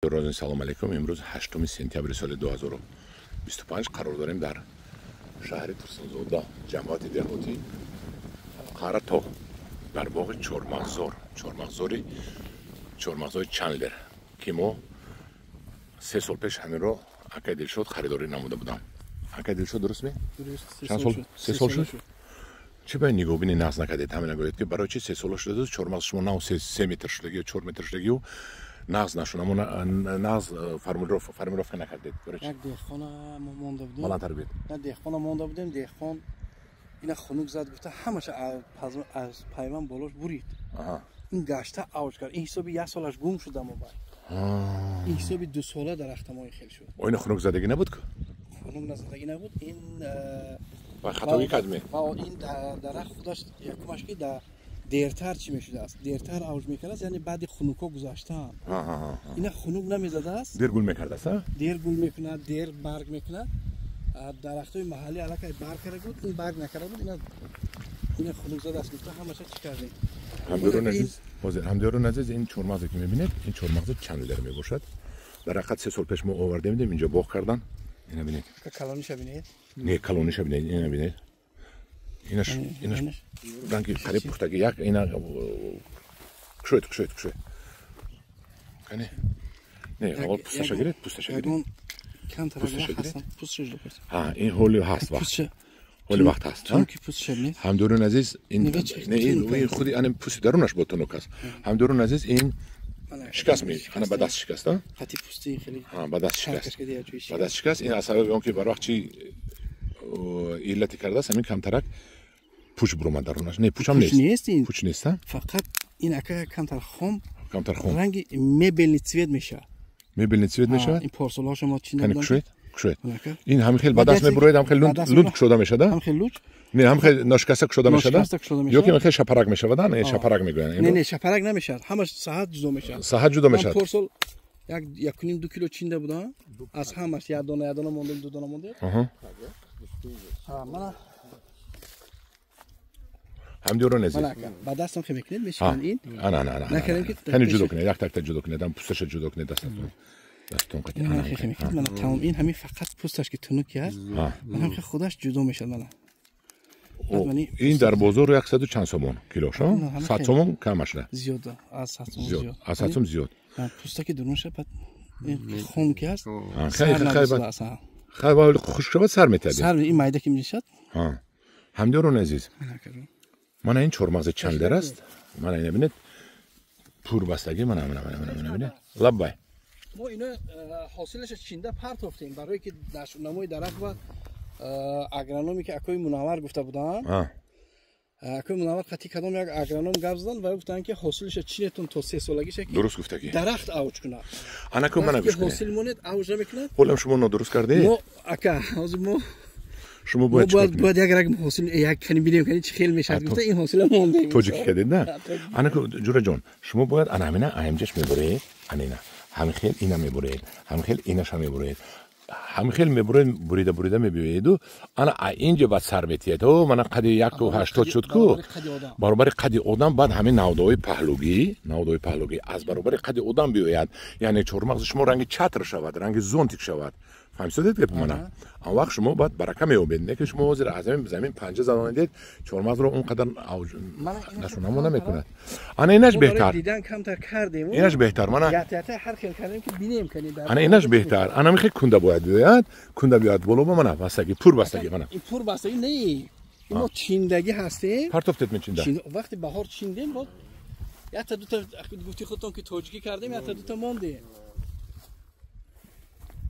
Розин, салом алейкум. Имрӯз 8 сентябри соли 2025 қарор дорем дар шаҳри Турсунзода, ҷамоати деҳотӣ Қаратоғ, дар боғи чормағзор, чормағзори Чандлер, ки мо 3 сол пеш ҳаминро акай Дилшод харидорӣ намуда будам. Акай Дилшод, дуруст ме? Чанд сол? 3 сол шуд. Чӣ ба нигоҳбини нағз накардед? Ҳамина гӯед, ки барои чи 3 сола шудаду чормағз шумо нав 3 метр шудагӣ ё 4 метр шудагию нағз нашуд, аммо нағз формулировка накардед? Як деҳқона монда будем. Баландтар бед. Як деҳқона монда будем. Деҳқон ина хунук зад гуфта, ҳамаша аз пайванд болош бурид. Ин гашта авҷ кард. Ин ҳисоби як солаш гум шуда мобай. Ин ҳисоби дусола дарахтамои хел шуд. Ина хунук задагӣ набуд ку? Хунук назадагӣ набуд ин. Хатогӣ кардме. Ин дарахт худаш якумаш ки дертар чӣ мешудааст, дертар авҷ мекардааст, яъне баъди хунукҳо гузаштаанд. Ина хунук намезадааст. Дер гул мекардааст. Дер гул мекунад, дер барг мекунад. Дарахтҳои маҳаллӣ аллакай барг карда буд, ин барг накарда буд. Ина хунук задааст гуфта, ҳамаша чӣ кардем. Ҳамдиёрон азиз, ҳозир, ҳамдиёрон азиз, ин чормағзе, ки мебинед, ин чормағзи Чандлер мебошад. Дар ҳақиқат 3 сол пеш мо овардем, дидем, инҷо боғ кардан. Ина бинед. Калониша бинед. Не, калониша бинед, ина бинед. Инаш ранги қариб пухтагӣ. Як ина кушоед, кушоед, кушоед. Кане, не, аввал пусташа гиред, пусташа гиред. Ин ҳоли ҳаст вақт, ҳоли вақт ҳаст. Ҳамдиёрон азиз, ин не, худи ана пусти дарунаш бо тунук аст. Ҳамдиёрон азиз, ин шикаст, ми ана ба даст шикаст, ба даст шикаст, ба даст шикаст. Ин аз сабаби он ки бар вақт чи иллате кардааст, ҳамин камтарак пуч буромад дарунаш. Не, пучам нест, пуч нест. Фақат ин ака камтар хом. Камтар хом. Ранги мебельный цвет мешавад. Мебельный цвет мешавад. Ин порсолҳошо мо чӣ Кани, кушоед, кушоед. Ин ҳамин хел ба даст мебуроед, ҳам хел лунд кушода мешада. Ҳам хел луч. Не, ҳам хел ношикаста кушода мешада ё ки хел шапарак мешавада? Не, шапарак мегӯянд. Не, не, шапарак намешавад, ҳамаш саҳат ҷудо мешавад. Саҳат ҷудо мешавад. Порсол як 1.5-2 кило чинда будам, аз ҳамаш як дона, як дона мондем, ду дона мондем. Мана. Ҳамдиёрон азиз. Ба дастам хе мекунед, мешикан ин. Ана, ана, ана. Кани, ҷудо кунед, як такта ҷудо кунед, ам пусташа ҷудо кунед, дастатон, дастатон қати. Ана хе мекунед, мана, тамом. Ин ҳамин фақат пусташ ки тунуки аст, мана, хе худаш ҷудо мешавад, мана. Ин дар бозор яксаду чанд сомон килош, 100 сомон камаш на? Зиёд, аз 100 сом зиёд. Аз 100 сом зиёд. Пустаки дурунша хом ки аст. Хай, хушк шавад, сар метиҳад. Сар, ин майда ки мешавад. Ҳамдиёрон азиз, мана ин чормағзи Чандлер аст. Мана ина бинед, пурбастагӣ. Мана, мана, мана, мана, бинед. Лаббай. Мо ино ҳосилаша чинда партофтем, барое ки намои дарахт ва агрономе ки акои Мунаввар гуфта буданд, акои Мунаввар қатъи кадом як агроном гап задан ва гуфтанд, ки ҳосилаша чинетон то 3 солагиша, ки Дуруст гуфтагӣ. дарахт авҷ кунад. Анаку, мана, гӯш. Ҳосил монед, авҷ намекунад. Ҳолам шумо нодуруст кардед. Мо, ака, ҳозир мо Шумо бояд бояд як раг ҳосил як кани бинем, кани чӣ хел мешавад гуфта, ин ҳосила мондем. Тоҷикӣ кардед, на? Анаку, ҷураҷон, шумо бояд ана ҳамина аҳамҷаш мебуред, ана ина ҳамин хел ина мебуред, ҳамин хел инаша мебуред, ҳамин хел мебуред, бурида бурида мебиёеду, ана инҷа баъд сар метиҳед. О, мана, қади 1,80 шуд ку, баробари қади одам. Баъд ҳамин навдаҳои паҳлугӣ, навдаҳои паҳлугӣ аз баробари қади одам биёяд, яъне чормағзи шумо ранги чатр шавад, ранги зонтик шавад. Фаҳмисодед гапи мана? Он вақт шумо баъд барака меёбед. Не ки шумо ҳозир аз ҳамин замин панҷа занонидед, чормағзро он қадар нашонамо намекунад. Ана инаш беҳтар, инаш беҳтар, мана. Ана инаш беҳтар. Ана михе кунда бояд биёяд, кунда биёяд боло. Мана, бастагӣ, пур бастагӣ, мана. Пур бастагӣ не, мо чиндагӣ ҳастем. Партофтед мечинда? Вақти баҳор чиндем, боз якта дута, гуфти худтон ки тоҷикӣ кардем, якта дута мондем.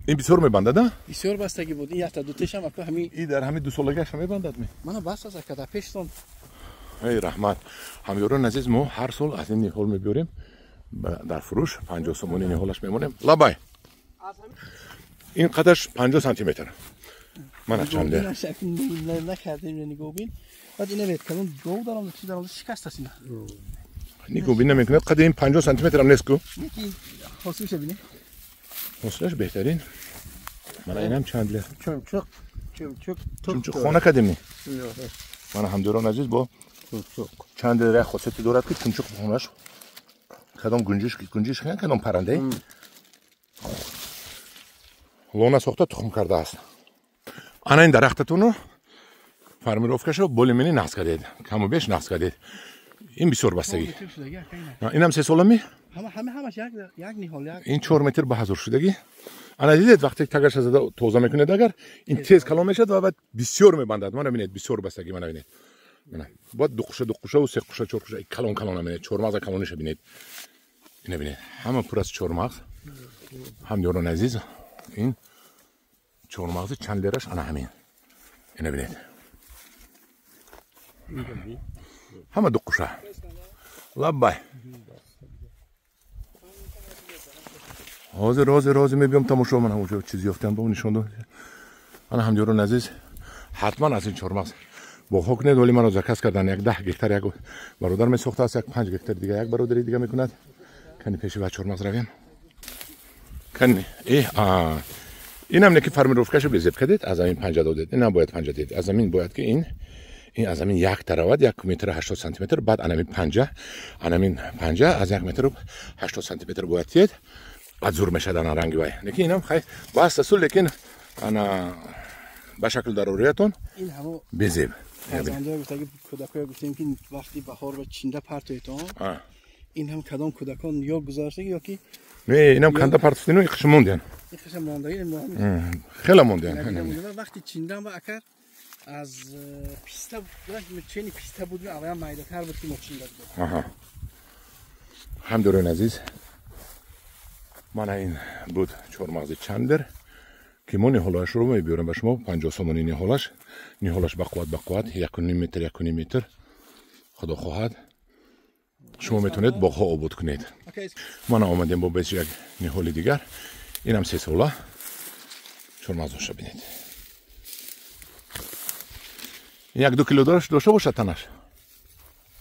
Ин бисёр мебандад, а? Бисёр бастагӣ буд. Ин якта дутешам, ака, ҳамин. И дар ҳамин дусолагиаша мебандад ме? Мана, бас аст, ака, дар пештон. Эй, раҳмат. Ҳамёрон азиз, мо ҳар сол аз ин ниҳол мебиёрем дар фурӯш, 50 сомони ниҳолаш мемонем. Лабай. Ин қадаш 50 сантиметр, мана, чанде. Накардем нигоҳбин. Баъд ина бед, калон гов даромад, чи даромад, шикаст аст ина. Нигоҳбин намекунад. Қади ин 50 сантиметрам нест ку. Ҳосилша бинед. Ҳосилаш беҳтарин. Мана, инам Чандлер. Чумчуқ, чумчуқ. Чумчуқ хона кардем. Мана, ҳамдиёрон азиз, бо Чандлер як хосияте дорад, ки чумчуқ хонаш кадом гунҷиш, гунҷиш, кадом паррандае. Лона сохта тухм кардааст. Ана ин дарахтатонро формировкашо более-менее нақс кардед. Каму беш нақс кардед. Ин бисёр бастагӣ. Инам 3 сола ми? Ҳамаш як ниҳол як. Ин 4 метр ба 1000 шудагӣ. Ана дидед вақте тагаша зада тоза мекунед агар ин тез калон мешавад ва баъд бисёр мебандад. Мана бинед бисёр бастагӣ мана бинед. Мана бояд 2 қуша 2 қуша ва 3 қуша 4 қуша калон калон бинед. Чормағза калониша бинед. Ина бинед. Ҳама пур аз чормағз. Ҳамдиёрони азиз, ин чормағзи чанд лераш ана ҳамин. Ина бинед. Ҳама 2 қуша. Лаббай. Ҳозир ҳозир ҳозир мебиём тамошо ман ҳамонҷо чиз ёфтам ба нишон дод. Ана ҳамдиёрони азиз, ҳатман аз ин чормағз боғҳо кунед. Вале маро заказ кардан як 10 гектар як бародар месохтааст, як 5 гектар дига як бародари дига мекунад. Кани пеши ба чормағз равем. Кани инам неки формировкашо безеб кардед, аз ҳамин 5 додед. Инам бояд 5 дед. Аз ҳамин бояд ки ин аз ҳамин як таравад 1 метр 80 сантиметр, баъд анамин 5, анамин 5 аз 1 метр 80 сантиметр бояд тиед. Баъд зур мешавад ана ранги вай. Лекин инам хай баста сул, лекин ана ба шакл дарориятон безеб. Фарзандоя гуфтаги кӯдакоя гуфтем ки вақти баҳор ба чинда партоетон. Ин ҳам кадом кӯдакон ё гузаштаги ё ки не, инам канда партофтину иқша мондян. Иқша мондаги хела мондян. Вақти чиндан ба акар аз писта чени писта буд, аввал майдатар буд ки мо чинда будем. Аҳа. Ҳамдиёрони азиз, мана ин буд чормағзи Чандлер ки мо ниҳолашро мебиёрем ба шумо. 50 сомонӣ ниҳолаш. Ниҳолаш ба қувват ба қувват 1.5 метр 1.5 метр. Худо хоҳад шумо метавонед боғҳо обод кунед. Мана омадем бо беш як ниҳоли дигар. Инам 3 сола. Чормағзоша бинед. 1-2 кило дошта бошад танаш.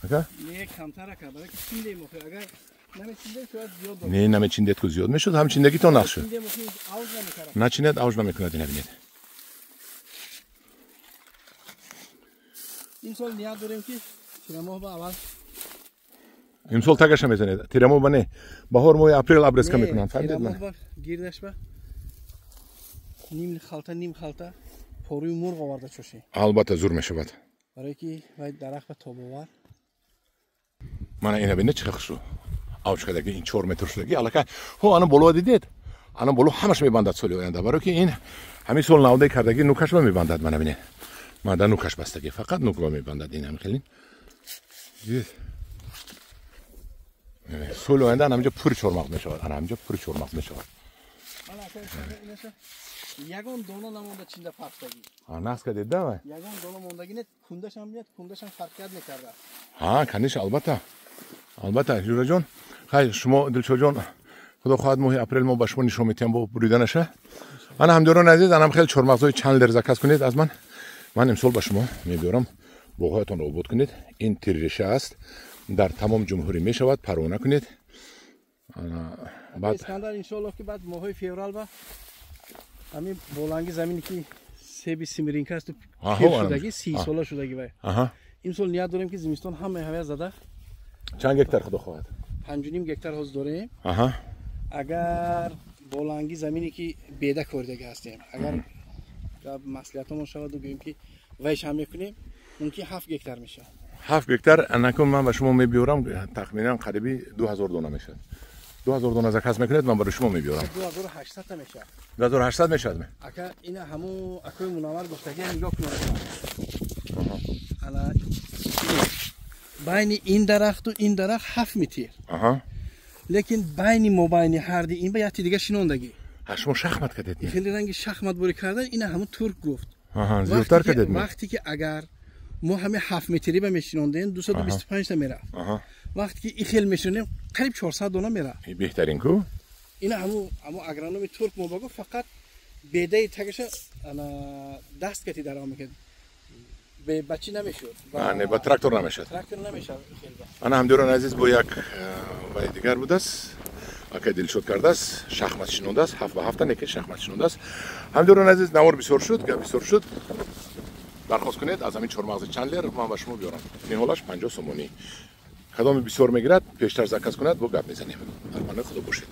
Ака? Не, камтар ака, барои ки чиндем охир. Агар намечиндем шояд зиёд дошт. Не, намечиндед ку зиёд мешуд, ҳам чиндагитон нақш шуд. Начинед авҷ намекунад, ина бинед. Имсол ният дорем ки тирамоҳ ба аввал. Имсол тагаша мезанед. Тирамоҳ ба не. Баҳор моҳи апрел обрезка мекунанд. Фаҳмидед ман? Тирамоҳ ба гирдаш ба ним халта, ним халта поруи мурғ оварда чошем. Албатта зур мешавад. Барои ки вай дарахт ба тобовар. Мана ина бинед чӣ хушрӯ. Авҷ кардаги ин 4 метр шудаги аллакай. Ҳо ана боло дидед? Ана боло ҳамаш мебандад соли оянда. Барои ки ин ҳамин сол навдаи кардаги нукаш ба мебандад. Мана бинед. Мана дар нукаш бастаги. Фақат нук ба мебандад ин ҳам хеле. Дидед? Соли оянда ана ҳаминҷо пури чормағз мешавад. Ана ҳаминҷо пури чормағз мешавад. Ягон дона намонда чинда партаги. Нақс кардед да вай? Ягон дона мондаги не, кундашам бинед, кундашам фарқият мекарда. Ҳа, конечно, албатта. Албатта, Ҷураҷон. Хай, шумо Дилшодҷон, худо хоҳад моҳи апрел мо ба шумо нишон метиҳам бо буриданаша. Ана ҳамдиёрони азиз, анам хеле чормағзҳои Чандлер заказ кунед аз ман. Ман имсол ба шумо мебиёрам. Боғҳоятонро обод кунед. Ин тирреша аст. Дар тамом ҷумҳурӣ мешавад, парво накунед. Баъд Искандар иншоаллоҳ ки баъд моҳҳои феврал ба ҳамин боланги замине ки себи симиринка аст пир шудаги, 30 сола шудаги вай. Имсол ният дорем ки зимистон ҳамаи ҳавая зада. Чанд гектар худо хоҳад? 5.5 гектар ҳозир дорем. Агар боланги замине ки беда коридаги ҳастем, агар маслиҳатомон шаваду гӯем ки вайш ҳам мекунем, мумкин 7 гектар мешавад. 7 гектар анакун ман ба шумо мебиёрам, тахминан қариби 2000 дона мешавад. 2000 дона заказ мекунед, ман барои шумо мебиёрам. 2800 та мешавад. 2800 мешавад? Ака ина ҳамун акои Мунаввар гуфтаги нигоҳ кунед. Ана байни ин дарахту ин дарахт 7 метр. Лекин байни мобайни ҳарди ин ба якти дига шинондагӣ. Шумо шахмат кардед? Хеле ранги шахмат борӣ кардан, ина ҳамун турк гуфт. Зиёдтар кардед? Вақте ки агар мо ҳамин 7 метрӣ ба мешинондем, 225 та мерафт. Вақте ки ин хел мешинонем, қариб 400 дона мерафт. Беҳтарин ку? Ина ҳамун агрономи турк мо ба гуфт, фақат бедаи тагаша ана даст кати даром мекард. Ба чӣ намешуд? Не, ба трактор намешуд. Трактор намешуд. Ана ҳамдиёрони азиз, бо як вай дигар будааст. Акай Дилшод кардааст, шахмат шинондааст, 7 ба 7 неки шахмат шинондааст. Ҳамдиёрони азиз, навор бисёр шуд, гап бисёр шуд. Дархост кунед аз ҳамин чормағзи Чандлер, ман ба шумо биёрам. Ниҳолаш 50 сомонӣ. Кадоме бисёр мегирад, пештар заказ кунад, бо гап мезанем. Дар паноҳи Худо бошед.